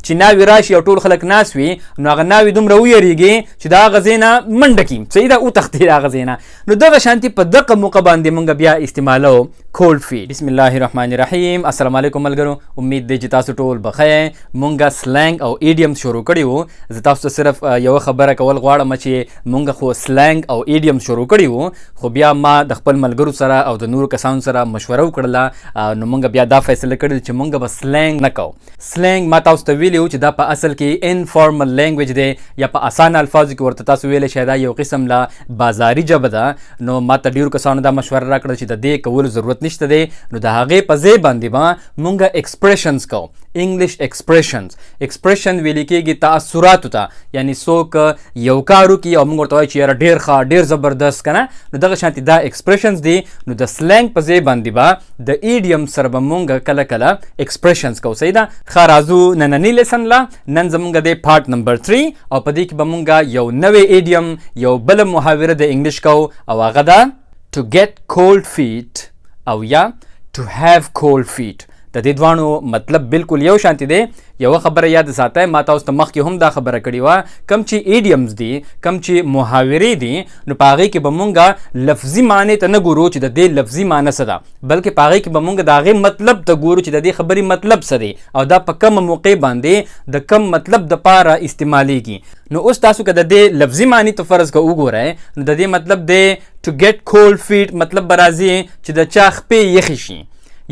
چې ناوی راشي او ټول خلک ناست وي، نو هغه ناوی دومره ویریږي چې د هغه ځای نه منډه کړي، صحیح ده، وتښتي د هغه ځای نه. نو دغه شانتي په دغه موقع باندې مونږ بیا استعمالو cold feet. بسم الله الرحمن الرحیم. السلام علیکم ملګرو، امید دی چې تاسو ټول به ښه یئ. مونږ slang او idiom شروع کړي وو. زه تاسو ته صرف یوه خبره کول غواړم چې مونږ خو slang او idiom شروع کړي وو، خو بیا ما د خپل ملګرو سره او د نورو کسانو سره مشوره وکړله، نو مونږ بیا دا فیصله کړې چې مونږ به slang نه کوو. Slang ما تاسو ته ویلي وو چې دا په اصل کې informal language دی، یا په اسانه الفاظو کې ورته تاسو ویلی شئ دا یو قسم له بازاري ژبه ده. نو ما ته ډیرو کسانو دا مشوره راکړه چې د دې کولو ضرورت نشته دی، نو د هغې په ځای باندې به مونږ expressions کوو، English expressions. Expression ویل کېږي تاثراتو ته، یعنی څوک یو کار وکړي او موږ ورته وایو چې یاره ډېر ښه، ډېر زبردست که نه، نو دغه شانتې دا expressions دي. نو د slang په ځای باندې به د idiom سره به مونږ کله کله expressions کوو، صحیح ده. ښه، راځو ننني lesson له. نن زمونږ دی part number 3 او په دې کې به مونږ یو نوی idiom، یو بله محاوره د English کوو او هغه ده to get cold feet او یا to have cold feet. د دې دواړو مطلب بالکل یو شانتې دی. یوه خبره یاد ساتئ، ما تاسو ته مخکې هم دا خبره کړې وه، کم چې idioms دي، کم چې محاورې دي، نو په هغې کې به مونږ لفظي معنی ته نه ګورو چې د دې لفظي معنی څه ده، بلکې په هغې کې به مونږ د هغې مطلب ته ګورو چې د دې خبرې مطلب څه دی او دا په کومه موقع باندې د کم مطلب دپاره استعمالیږي. نو اوس تاسو که د دې لفظي معنی ته فرض که وګورئ، نو د دې مطلب دی to get cold feet، مطلب به راځي چې د چا خپې یخې شي،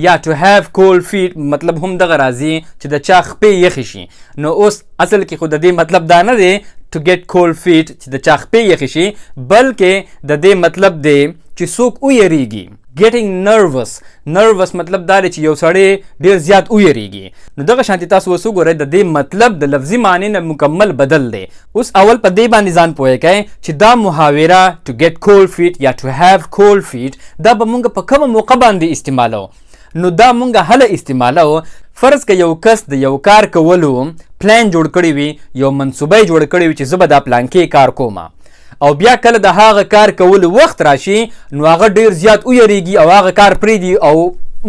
یا to have cold feet مطلب هم دغه راځي چې د چا خپې یخې شي. نو اوس اصل کې خو د دې مطلب دا نه دی to get cold feet چې د چا خپې یخې شي، بلکې د دې مطلب دی چې څوک ویریږي، getting nervous. Nervous مطلب دا دی چې یو سړی ډیر زیات ویریږي. نو دغه شانتې تاسو اوس وګورئ، د دې مطلب د لفظي معنی نه مکمل بدل دی. اوس اول په دې باندې ځان پوه کړئ چې دا محاوره to get cold feet یا to have cold feet دا به مونږ په کومه موقع باندې استعمالو. نو دا مونږ هله استعمالو، فرض که یو کس د یو کار کولو پلان جوړ کړی وي، یو منصوبه یې جوړ کړې وي چې زه به دا پلان کې کار کوم، او بیا کله د هغه کار کولو وخت راشي نو هغه ډیر زیات ویریږي او هغه کار پرېږدي او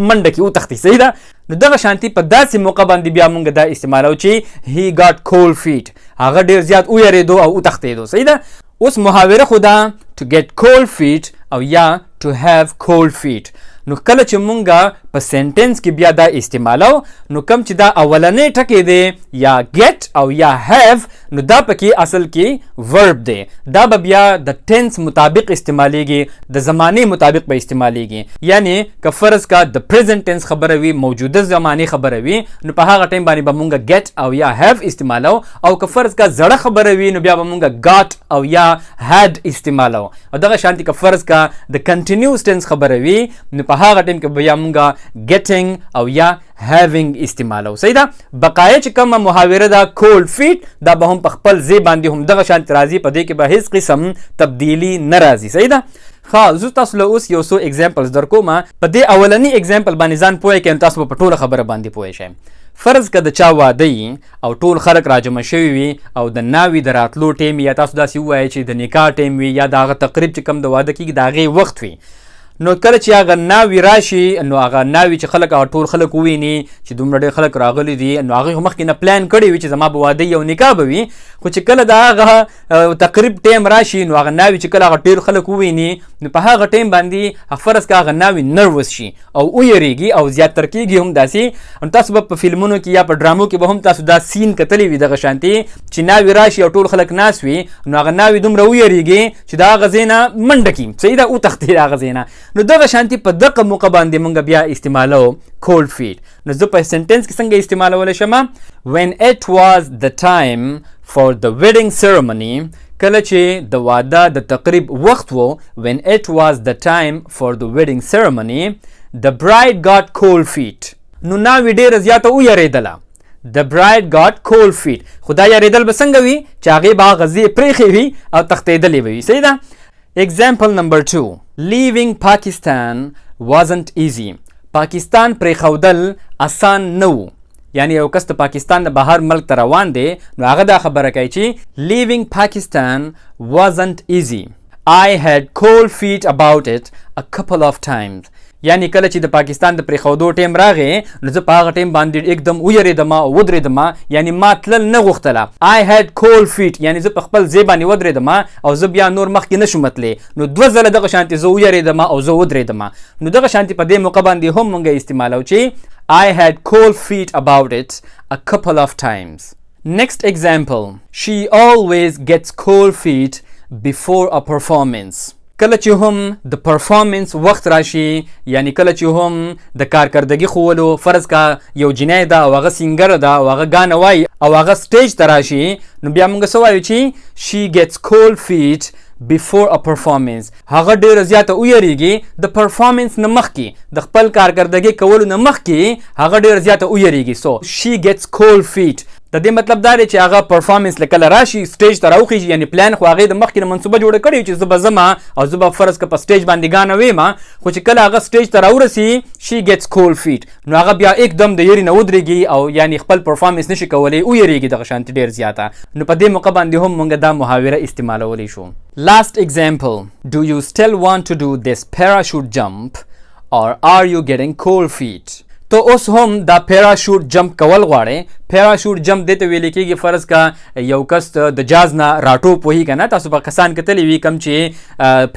منډه کې وتښتي، صحیح ده. نو دغه شانتي په داسې موقع باندې بیا مونږ دا استعمالو چې he got cold feet، هغه ډیر زیات ویریدو او وتښتېدو، صحیح ده. اوس محاوره خو ده to get cold feet او یا to have cold feet. نو کله چې مونږ په sentence کې بیا دا استعمالو، نو کم چې دا اولنې ټکی دی یا get او یا have، نو دا پکې اصل کې verb دی، دا به بیا د tense مطابق استعمالیږي، د زمانې مطابق به استعمالیږي. یعنی که فرض کا د present tense خبره وي، موجوده زمانې خبره وي، نو په هغه ټایم باندې به مونږ get او یا have استعمالو، او که فرض کا زړه خبره وي نو بیا به مونږ got او یا had استعمالو. او دغه شانتې که فرض کا د continuous tense خبره وي، نو په هغه ټایم کې بیا مونږ getting او یا having استعمالو، صحیح ده. بقایا چې کومه محاوره ده cold feet، دا به هم په خپل ځای باندې هم دغه شان راځي، په دې کې به هیڅ قسم تبدیلی نه راځي، صحیح ده. ښه، زه تاسو له اوس یو څو examples در کوم. په دې اولني example باندې ځان پوه کړئ، تاسو به په ټوله خبره باندې پوه شئ. فرض که د چا واده وي او ټول خلک راجمع شوي وي او د ناوي د راتلو ټیم، یا تاسو داسې ووایئ چې د نکاح ټیم وي، یا د هغه تقریب چې کوم د واده کېږي د هغې وخت وي، نو کله چې هغه ناوي راشي، نو هغه ناوي چې خلک هغه ټول خلک وویني چې دومره ډېر خلک راغلي دي، نو هغه خو مخکې نه پلان کړی وي چې زما به واده او نکاح به وي، خو چې کله د هغه تقریب ټایم راشي، نو هغه ناوي چې کله هغه ډېر خلک وویني، نو په هغه ټایم باندې فرض که هغه ناوي nervous شي او ویریږي او زیات تر کېږي هم داسې. نو تاسو به په فلمونو کې یا په ډرامو کې به هم تاسو دا scene کتلی وي، دغه شانتې چې ناوي راشي او ټول خلک ناست وي، نو هغه ناوي دومره ویریږي چې د هغه ځای نه منډه کړي، صحیح ده، وتښتي د هغه ځای نه. نو دغه شانتې په دغه موقع باندې مونږ بیا استعمالو cold feet. نو زه په sentence کې څنګه استعمالولی شم؟ When it was the time for the wedding ceremony، کله چې د واده د تقریب وخت وو، when it was the time for the wedding ceremony the bride got cold feet. نو ناوې ډېره زیاته ویرېدله، the bride got cold feet. خو دا یریدل به څنګه وي؟ چې هغې به هغه ځای پرېښی وي او تښتېدلې به وي، صحیح ده. Example number 2، leaving Pakistan wasn't easy. پاکستان پرېښودل اسان نه وو، یعنی یو کس د پاکستان نه بهر ملک ته روان دی، نو هغه دا خبره کوي چې leaving Pakistan wasn't easy. I had cold feet about it a couple of times. یعنی کله چې د پاکستان د پرېښودو ټیم راغی نو زه په هغه ټیم باندې एकदम ویرېدم او ودرېدم، یعنی ما تلل نه غوښتله. I had cold feet، یعنی زه په خپل ځای باندې ودرېدم او زه بیا نور مخکې نه شوم تللی. نو دوه ځله دغه شانتې زه ویرېدم او زه ودرېدم. نو دغه شانتې په دې موقع باندې هم مونږ استعمالو چې I had cold feet about it a couple of times. Next example, she always gets cold feet before a performance. کله چې هم د پرفارمنس وخت راشي، یعنی کله چې هم د کارکردګي ښوولو، فرض کا یو جنۍ ده او هغه singer ده او هغه ګانه وایي او هغه stage ته راشي، نو بیا موږ څه وایو چې she gets cold feet before a performance. هغه ډیره زیاته ویریږي د پرفارمنس نه مخکې، د خپل کارکردګي کولو نه مخکې هغه ډیره زیاته ویریږي. So she gets cold feet، د دې مطلب دا دی چې هغه پرفارمنس له کله راشي stage ته راوخیږي، یعنی پلان خو هغې د مخکې نه منصوبه جوړه کړې چې زه به ځم او زه به فرض که په stage باندې ګانه ویم، خو چې کله هغه stage ته راورسي she gets cold feet، نو هغه بیا एकदम د یری نه ودرېږي او یعنی خپل پرفارمنس نشي کولی، ویریږي دغه شانتې ډېر زیاته. نو په دې موقع باندې هم موږ دا محاوره استعمالولی شو. Last example, do you still want to do this parachute jump or are you getting cold feet? ته اوس هم دا parachute jump کول غواړې؟ Parachute jump دې ته ویل کېږي، فرض کا یو کس د جاز نه راټوپ وهي که نه، تاسو به کسان کتلي وي کوم چې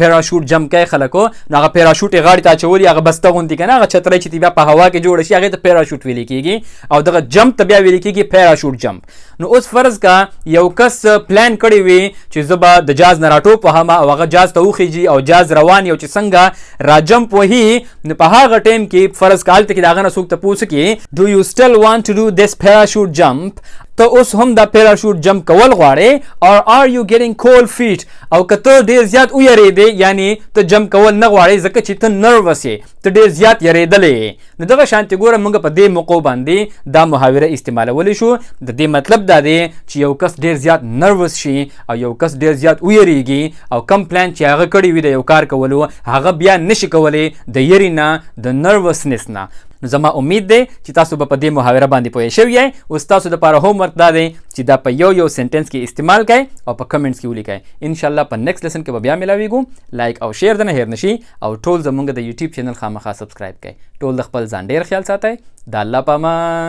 parachute jump کوي خلکو، نو هغه پیراشوټ یې غاړې ته اچولي، هغه بسته غوندې که نه، هغه چترۍ چې بیا په هوا کې جوړه شي هغې ته پیراشوټ ویل کېږي، او دغه jump ته بیا ویل کېږي parachute jump. نو اوس فرض کا یو کس پلان کړی وي چې زه به د جاز نه راټوپ وهم او هغه جاز ته وخیږي او جاز روان یو چې څنګه را jump وهي، نو په هغه ټایم کې فرض کا هلته کې د هغه نه څوک تپوس وکړي do you still want to do this parachute jump، ته اوس هم دا parachute jump کول غواړې or are you getting cold feet، او که ته ډیر زیات ویرېدې، یعنی ته jump کول نه غواړې ځکه چې ته nervous یې، ته ډیر زیات یریدلی یې. نو دغه شانتې ګوره موږ په دې موقع باندې دا محاوره استعمالولی شو. د دې مطلب دا دی چې یو کس ډیر زیات nervous شي او یو کس ډیر زیات ویریږي او کم پلان چې هغه کړی وي د یو کار کولو هغه بیا نشي کولی د یری نه، د nervousness نه. نو زما امید دی چې تاسو به په دې محاوره باندې پوه شوي یئ. اوس تاسو دپاره homework دا دی چې دا په یو یو sentence کې استعمال کړئ او په comments کې ولیکئ. انشاءالله په next lesson کې به بیا ملاویږو. Like او share د نه هېر نه شي او ټول زمونږ د یوټیوب channel خامخا subscribe کړئ. ټول د خپل ځان ډېر خیال ساتئ. د الله په امان.